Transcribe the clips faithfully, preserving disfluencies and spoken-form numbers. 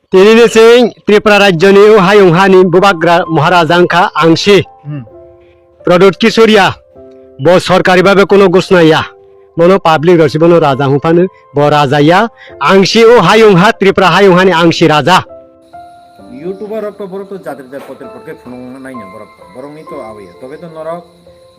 Tini ni sing Tripura rajyoni o hayung hani bubagra Maharaja wngkha Angsi. Hmm. Pradyut Kishoriya, bo sorkari babe kono gosna ya. Bono public rok si bono raja hwnphano, bo raja ya. Angsi o hayung ha Tripura hayung hani Angsi raja. YouTuber rok to borok to jatri jat potel potel phunuk nai no borok to. Borok ni to awi ya. Tobe to norok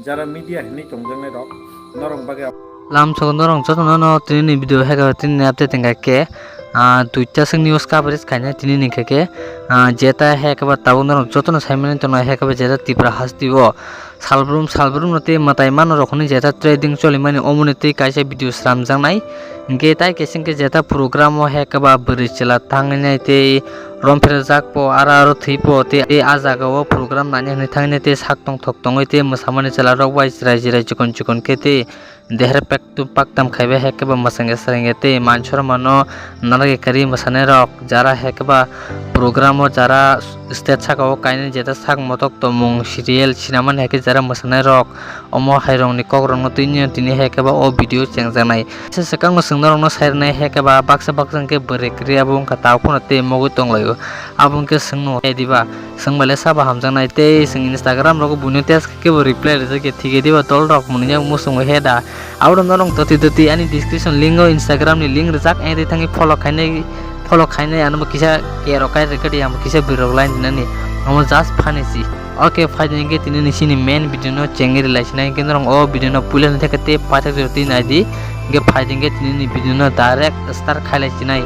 jara media hinwi tongjaknai rok, norok bagwi. Lam sogo norok jotono no tini ni video heka tini ni update wngkha khe, ah, duita sing news coverage khainai tini ni khe khe, ah, jeta heka ba tabuk norok jotono saimani tongnai heka ba jeta Tripura hasteo salbrum salbrum no tei mwtai mano rok hwnwi jeta trading cholimani omoni tei kaisa video slamjaknai. Hinkhe tai kaisa hinkhe jeta program o heka ba bwrwi chwla tangwi nai tei romphirjak po, aro aro thwi po, tei, tei ah jaga o program naina hinwi thangni tei sak tongthok tongwi tei mwsamani chwla rok bai chwrai chwrai chikon chikon khe tei deher pektum paktam khaibai hai khe bo mwsang ya swrang ya tei mansorma no narwk ya karwi mwsanai rok jara hai khe ba program o jara stage saka o kainwi jeta sak motok tongmung serial sinamani hai khe jara mwsanai rok. Omo hai rokni kokrokno twi nini tini hai khe ba o video chengjaknai. Se swkangno chwng norokno sai rwnai hai khe ba baksa baksa hwnkhe bwrwi kwrwi abo wngkha tabuk phano tei mogwi tonglaio. Abo wngkhe chwngno ediba chwng bai le sabo hamjaknai tei chwng Instagram rogo buino text khe bo reply rijak ya thik ediba dol rok mwnwi yak muchungo he da. Abo norok doti doti ani description link o Instagram ni link rijak ang tei thangwi follow khainai follow khainai ano bo kisa kerok kai rwkhe di ang bo kisa bwrwi rok line dinani omo just funny si. Ok, phaidi hinkhe tini ni sini main video no chengwi rwlai sinai hinkhe norok o video no puila ni theke tei paithak jora twi nai di. Hinkhe phaidi hinkhe tini ni video no direct start khailai sinai.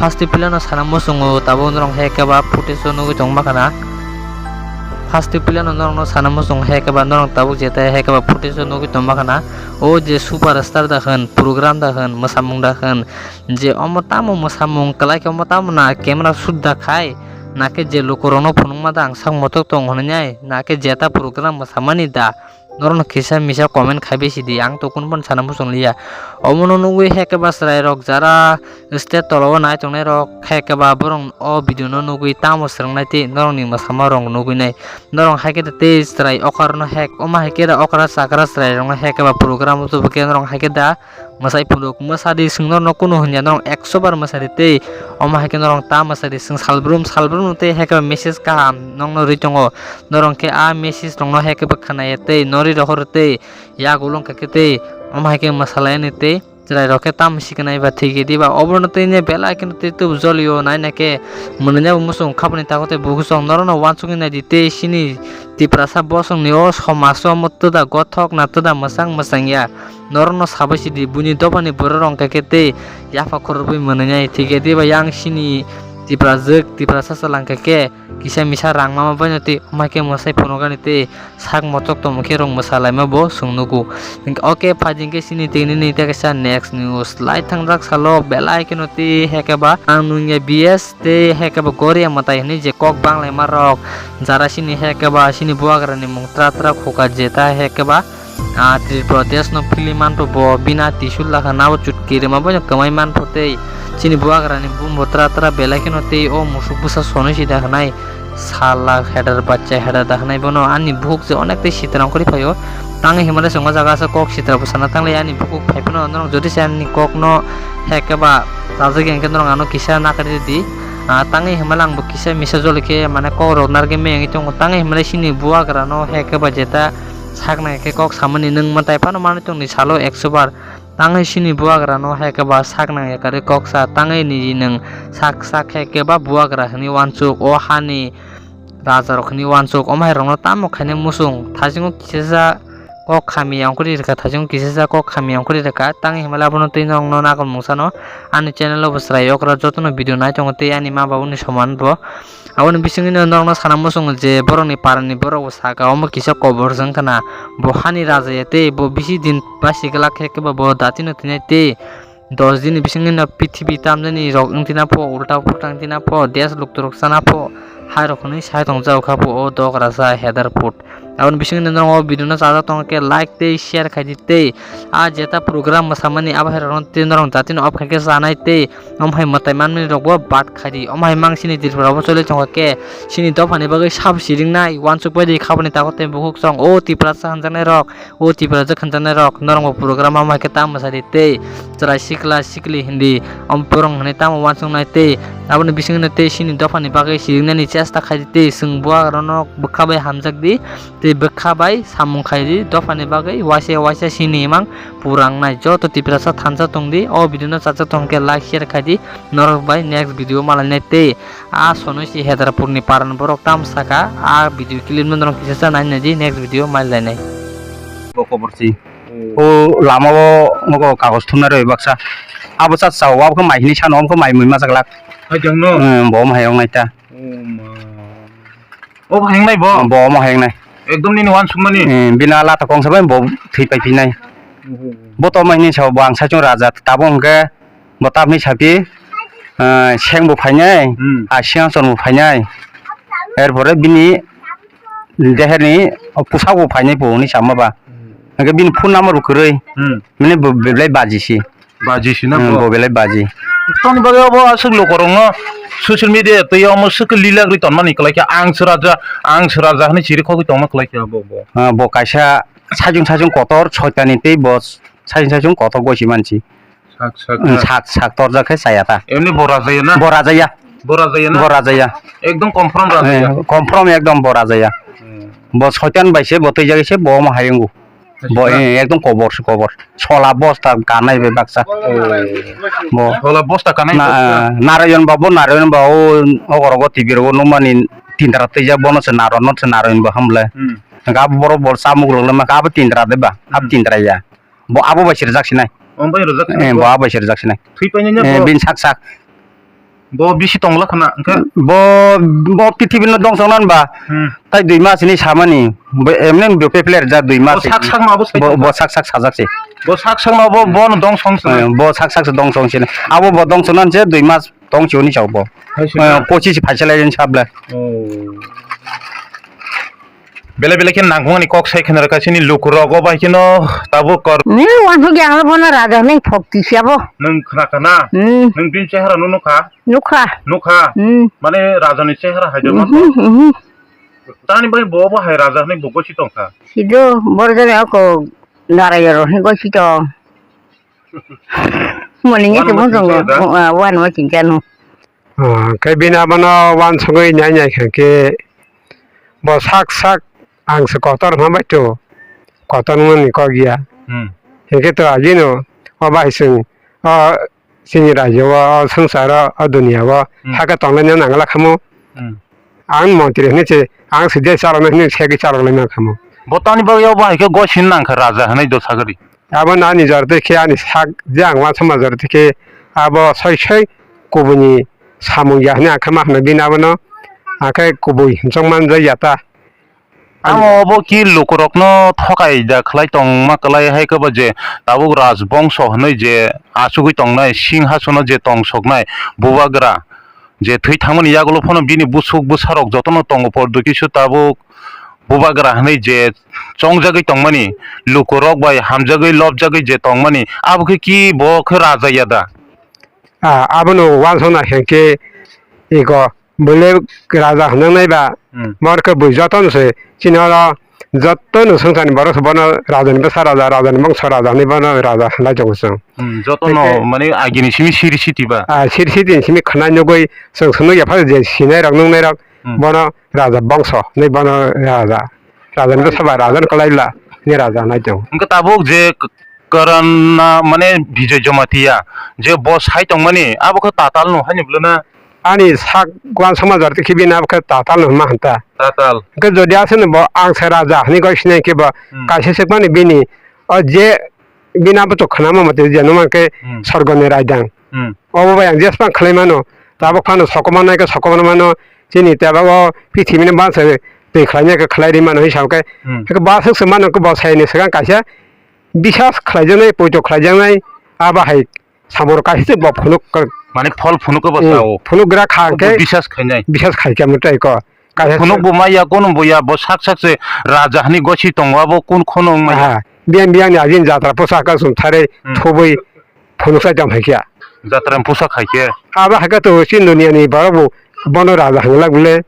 First puila no sana muchungo tabuk norok hai khe ba footage o nugwi tong ma khana. First puila no norok no sana muchungo hai khe ba norok tabuk jeta hai khe ba footage o nugwi tong ma khana. O je super star da hwn, program da hwn, mwsamung da hwn, je omo tamo mwsamung kwlai khe omo tamo na camera shoot da khai. Nakhe je lukurokno phunukma da ang sak motok tong hwnwi nai, nakhe jeta program mwsamani da? Norokno kisa misa comment khaibai sidi, ang to kunupano sana muchung liya. Omono nugwi hai khe ba chwrairok jara stage tolao nai tongnairok hai khe ba borok o video no nugwi tamo swrwngnai tei norokni mwsamarok nugwi nai. Norok hai khe tei chwrai okra no hek, omo hai khe da okra chakra chwrairokno hai khe ba program o tubukhe norok hai khe da. Mwsai phunuk, mwsadi, chwng norokno kunu hwnya, norok ekso bar mwsadi tei omo hai khe norok ta mwsadi, chwng salbrum salbrum tei hai khe message kaham nokno rwi tongo. Norok khe a message rokno hai khe bwkha naiya tei norwi rohoro tei yagulo wngkha khe tei omo hai khe mwsa laiyani tei chwrai rok khe tamo siknai ba thwikhe diba obono tei belai kheno tei tub jolio naina khe mwnwino bo muchung khapani tago tei bukuchung norokno uansukwi naidi tei chini Tiprasa bosongni o somaso omo twda gothok na twda mwchang mwchang ya. Norokno sabai sidi, buini dophani bororok hwnkha khe tei yapha khorokbwi mwnwi nai, thwikhe diba yang sini Tiprajwk, Tiprasa chwla hwnkha khe kisa misa rang mama baino tei omo hai khe mwsai phunukani tei sak motok tongma khe rwng mwsa laima bo chwng nugo. Hwnkhe, ok, phaidi hwnkhe sini tei nini tei kaisa next news lai thangjak salo belai kheno tei hai khe ba ang nungya B S tei hai khe ba Goria mwtai hwnwi je kok banglaima rok jara sini hai khe ba sini buagrani mung tra tra khuka jeta hai khe ba Ah, Tripura Desh no philwi manpho bo bina Trishul lakha nabo chutki rwma boino kwmai manpho tei chini buagrani bumbo tra tra belai kheno tei o musuk bwsa sonwi sida hwnai sala hedar bachcha hedar da hwnai bono ani bukhuk je onek tei sitra ongkhorwi phaio. Tangwi himale chwngma jaga asa kok sitra bwsana tanglai ani bukhuk phai phano norok jodi se ani kok no heke ba chajak ya hwnkhe norok ano kisa nakarwi di. Ah, tangwi himale ang bo kisa misa joli khe mane kok rok narwgwi meyangwi tongo tangwi himale chini buagrano heke ba jeta Saknang khe kok samani nwng mwtai phano manwi tongni salo ekso bar. Tangwi sini buagrano hai khe ba saknang yakarwi kok sa, tangwi niji nwng sak sak hai khe ba buagra hwnwi uansuk, o hani rajarok hwnwi uansuk, omo hai rokno tamo khainai muchung. Thasingo kisa sa kok khami yangkhorwi rwkha, thasingo kisa sa kok khami yangkhorwi rwkha, tangwi himale abono twi norokno nagol mungsano ani channel o bo chwrai okra jotono video nai tongo tei ani ma babuni soman bo. Aboni bisingtwi norokno sana muchungo je borokni parani borok bo saka omo kisa kobor se wngkha na. Bo hani raja ya tei bo bisi din basi glak khe kebo bo datino thwinai tei dos din ni bisingtwi no pithibi tamjani rok wngtina pho ulta pulta wngtina pho desh lukturok sana pho hai rok hwnwi sai tong jao kha pho o dok raja Hedarpur. Aboni bisingtwi norok o video no chajak tongkha khe like tei share khaidi tei ah jeta program mwsamani abo hai rokno tei norok datino off khaikhe chanai tei omo hai mwtai manmani rokbo bad khaidi. Omo hai mang sini Tripura bo choli tongkha khe sini dophani bagwi sabo siringnai uansuk baidi khaboni tago tei bukhuk song o Tiprasa hwnjaknai rok, o Tiprasa hwnjaknai rok norokbo program omo hai khe ta mwsadi tei chwrai sikla sikli hindi omo borok hwnwi tamo uansuknai tei Aboni bisingno tei chini dophani bagwi siriknani chesta khai di, tei chwng buagrano bwkha bai hamjak di, tei bwkha bai samung khai di, dophani bagwi waisa waisa chini imang purang nai. Joto Tiprasa thansa tong di, o video no chajak tong khe like share khai di, norok bai next video malainai tei. A sonoi si Hedrapurni paran borok tam saka, a video clip no norok kisa cha nai nai di, next video mai lainai. Bo kobor si. Hmm. O lama o nogo kagos thumna rwi baksa. Abo cha chao, abo khe mai hini sano, abo khe mai mui masa glak. Hai jang no? Hmm, bo omo hai ong nai ta. Oh ma. Obo hai ong nai bo? Bo omo hai ong nai. Ekdom nini wan sukmani? Hmm, bina lata kong sabai bo thwi pai phi nai. Hmm. Bo to mai hini sao, bo ang sa chung raja, tabo hwnkhe Bo tamni sapi, ah, seng bo phainai, hmm, ah, singhason bo phainai. Erpore bini deherni pusak bo phainai po hwnwi sama ba. Hmm. Hwnkhe bini phone number bo kwrwi. Hmm. Mane bo belai baji si. Baji si na hmm, bo? Bo belai baji. Toni bagwi obo aswk lukurokno social media twi omo swk lila gri tonmani kwlai khe ang se raja, ang se raja hwnwi chiri khogwi tongma kwlai khe bo, bo. Ah, bo kaisa sajung sajung kotor soitani tei bo sajung sajung kotor gosi mansi. Sak, sak, hmm, sak. Sak, sak torjak khe chaya ta. Emni bo rajaya na? Bo rajaya. Bo rajaya na? Bo rajaya. Ekdom confirm rajaya. Eh, confirm ekdom bo rajaya. Hmm. Bo soitan bai se, bo twijagwi se, bo omo hayungo. Bo, eh, ekdom kobor se kobor. Sola bosta kanai bai baksa. Oh. Bo. Sola bosta kanai na, baksa? Eh, Narayan Babu, Narayan Babu, ogorogo T V rogo nukmani tindra twijak bono se Narayan, no se Narayan bo hamle. Hmm. Hwnkhe abo borok bo chamuk rwgwlama khe abo tindra de ba? Abo hmm, tindra ya. Bo abo bai se rwjak sinai. Omo bai rwjak sinai. Eh, bo abo bai se rwjak sinai. Thwi painai na eh, bo? Bini sak sak. Bo bisi tongla khna, hwnkhe? Bo, bo pithibino dongchok nan ba. Hmm. Tai dui mas ni samani. Bo emne bo peple rwjak dui mas. Bo sak sak ma bo sai bo, tongkha? Bo sak sak sajak se. Bo sak sak ma bo, bono dongsong sinai. Eh, bo sak sak se dongsong sinai. Abo bo dongsong nan se dui mas tong si oni chao bo. Hai se eh, na? Pochis phaisa lai sable. Oh. Belai belai khe nangkukmani kok sai khna rwkha chini lukurok, o bai kheno tabuk kor. Ni wansuk ya ang bono raja hwnwi phok tisi abo. Nwng khna kha na? Hmm. Nwng bini chehara no nukha? Nukha. Nukha? Hmm. Mane raja ni chehara hai joma? Mhm, mhm. Tani bai bo bo hai raja hwnwi bo gosi tongkha? Sido borjoni ako Narayan hwnwi gosi tong. Moni ni temo songo. Wano ma chinchano. Ah, khe bini abono wansugwi nai nai kha khe bo sak sak ang se kotor wngma bai to, kotor wngmani kok ya. Hmm. Hinkhe to agino o bai chwng o chini rajyo o, o swngcharo, o duniya o hmm, hakhe tonglaina nangla khamu. Hmm. Ang montri hwnwi se ang se de chaloknai hwnwi segwi chaloknai nang khamu. Bo tamni bagwi o bai khe gosin nang kha raja hwnwi do sagri. Abo no ani jora twi khe ani sak je ang uansukma jora twi khe abo soi soi kubuini samung ya hwnwi ang khe ma hwnwi bini abono ang khe kubui himsok manjak ya ta. Amo obo ki lukurokno thokai da khlai tongma kwlai hai khe bo je tabuk rajbongso hwnwi je achugwi tongnai singhasono je tongsoknai bubagra je thwi thangmani yagulo phano bini busuk bwsarok jotono tongo por dukhi su tabuk bubagra hwnwi je chongjagwi tongmani, lukurok bai hamjagwi lobjagwi je tongmani, abo khe ki bo khe raja ya da? Ah, abono uansukna hinkhe iko bwle raja hwnjaknai ba hmm, mor khe bui jotono se chini oro jotono swngcharni borok se bono rajani bwsa raja, rajani bongso raja hwnwi bono raja hwnlai tongo chwng. Hmm, jotono hinkhe mane agini simi siri siti ba? Ah, siri sitini simi khwnai nugwi chwng se nukya phano je sinai rok nuknai rok hmm, bono raja bongso hwnwi bono raja. Raja ni bwsa bai raja ni kwlai bla ni raja nai tongo. Hwnkhe tabuk je k-, Karana mane Bijoy Jamatia je bo sai tongmani abo khe tatal no haino bwlwna? Ani sak uansukma jora twi khe bini abo khe tatal no hwnma hwn ta. Tatal. Hwnkhe jodi aswkno bo ang se raja hwnwi goi sinai khe bo hmm, kaisa swkmani bini o je bini abo to khwnama mate je numa khe hmm, sorgoni raidang. Hmm. Obo bai ang jesphang khlai mano, tabuk phano sokomornai khe sokomormano, chini tebak o pithibini bansa twi khlainai khe khlai ri mano hwnwi sa khe, hmm, hwnkhe bo aswk se mano khe bo saini swkang kaisa bisas khlaijaknai, poito khlaijaknai, abo hai samung rok kaisa se bo phunuk khe, mane phol phunuk khe bo hmm, sao. Phunuk gra kha hwnkhe bisas khainai. Bisas khai khe amtwi kho. Kaisa phunuk se bo maya, kunu bo ya, bo sak sak se raja hani gosi tongo, abo kun khono wng maya? Aha. Biyang biyang ni agini jatra posa ka sum thare hmm, thubui phunuk sai tong hai khe. Jatra ni posa khai khe? Abo hai khe to chini dunia ni borok bo bono raja hwnglak bole.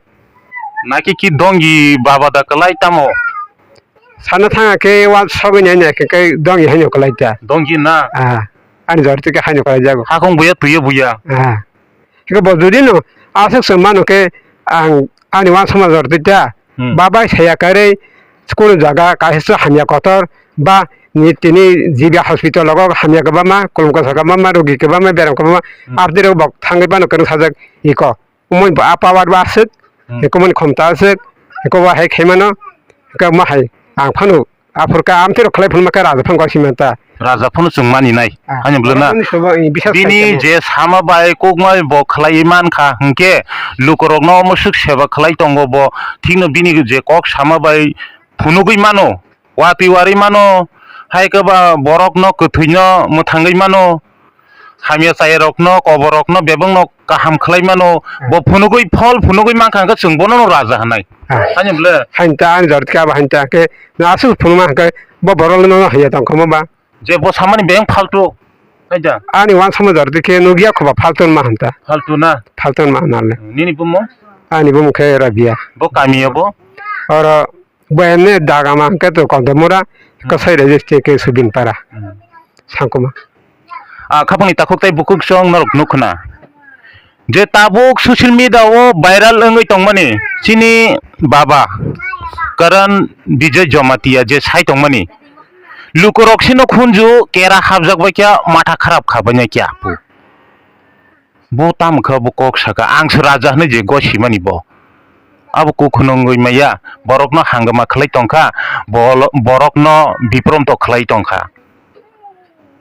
Naki ki dongi baba da kwlai tamo? Sana thanga khe wa sogwi nai nai khe, khe dongi haino kwlai ta. Dongi na? Ah. Ani jor tike haino kwlai jago. Hakong buya, tuyo buya. Ah. Bo jodi no aswk se mano khe ang ani uansukma jor twi ta. Hmm. Ba bai saya karwi kunu jaga kaisa hamya kotor ba ni tini G B hospital logo hamya kwbangma, kulum kwsa kwbangma, rogi kwbangma, beram kwbangma, Hmm. abdi rok bok thangwi bano kwrwng sajak iko. Umoi bo a power bo aswk, Hmm. eko mani khomta aswk, eko bo hai khaimano, eko ma hai ang phano aphur ka amtwi rok khlai phunma khe raja phano gosima ta. Raja phano chwng mani nai. Ah, Ani bwlwna. Raja phano sobo, eh, bisas Bini khai tamo. Je sama bai kokma bo khlai man kha hwnkhe lukorokno omo swk seba khlai tongo bo. Thikno bini je kok sama bai phunugwi mano. Watwi warwi mano, hai khe ba borokno kwthwino mwthangwi mano, hamya chayarokno, koborokno, bebakno kaham khlai mano, Hmm. bo phunugwi, phol phunugwi mankha hwnkhe chwng bono no raja hwnwi. Ah. Ani bwle? Hain ta, ani jor khe abo hain ta khe, no aswk phunukma hwnkhe bo borok no haya tong kha mo ba? Je bo samani beng phaltu, hai da? Ani uansukma jor khe nukya kho ba phaltu ma hwn ta. Phaltu na? Phaltu ma hwn le. Nini bumung? Ani bumung khe Rabia. Bo kami o bo? Oro Bo emne dagama hwnkhe to Kodamura, Hmm. Kasai Raja State ke Subinpara. Hmm. Sangkuma. Ah, khapangni takhuk tei bukhuk chwng norok nukhna. Je tabuk social media o viral wngwi tongmani chini baba Karan Bijoy Jamatia je sai tongmani. Lukurok sino khunju kera hapjak bai kya matha kharap kha bai kya pu. Bo tamo khe bo kok saka, ang se raja hinui je gosimani bo. Abo kuk khunungwi maya, borokno hangama khlai tongkha, bolo-, borokno biprom to khlai tongkha.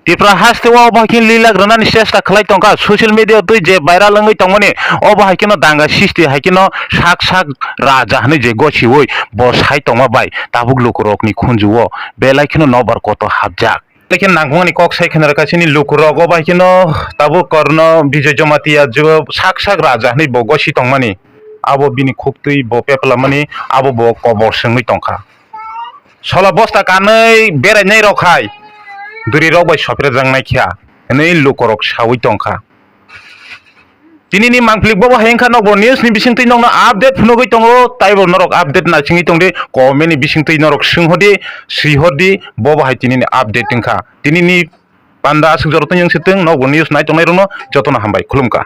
Tipra haste o obo hai khe lila gwnani chesta khlai tongkha, social media twi je viral wngwi tongmani, obo hai kheno danga sisti hai kheno sak sak raja hinui je gosiui bo sai tongma bai tabuk lukurokni khunju o belai kheno nobar koto hapjak. Tei khe nangkukmani kok sai kheno rwkha chini lukurok, obo hai kheno tabuk Karna Bijoy Jamatia je sak sak raja hinui bo gosi tongmani, abo bini khuktwi bo peplamani, abo bo kobor swngwi tongkha. Sola bosta kanwi berainai rok hai duri rok bai sopre jangnai kha hinui lukurok saui tongkha. Tini ni mangpili bobo hai wngkha, nokbo news ni bisingtwi nokno update phunugwi tongo, taibo norok update naisingwi tongdi, comment ni bisingtwi norok swng hodi, swi hodi, bobo hai tini ni update wngkha. Tini ni panda aswk jora tong yang se tong, nokbo news nai tongnai rokno jotono hambai, khulumkha.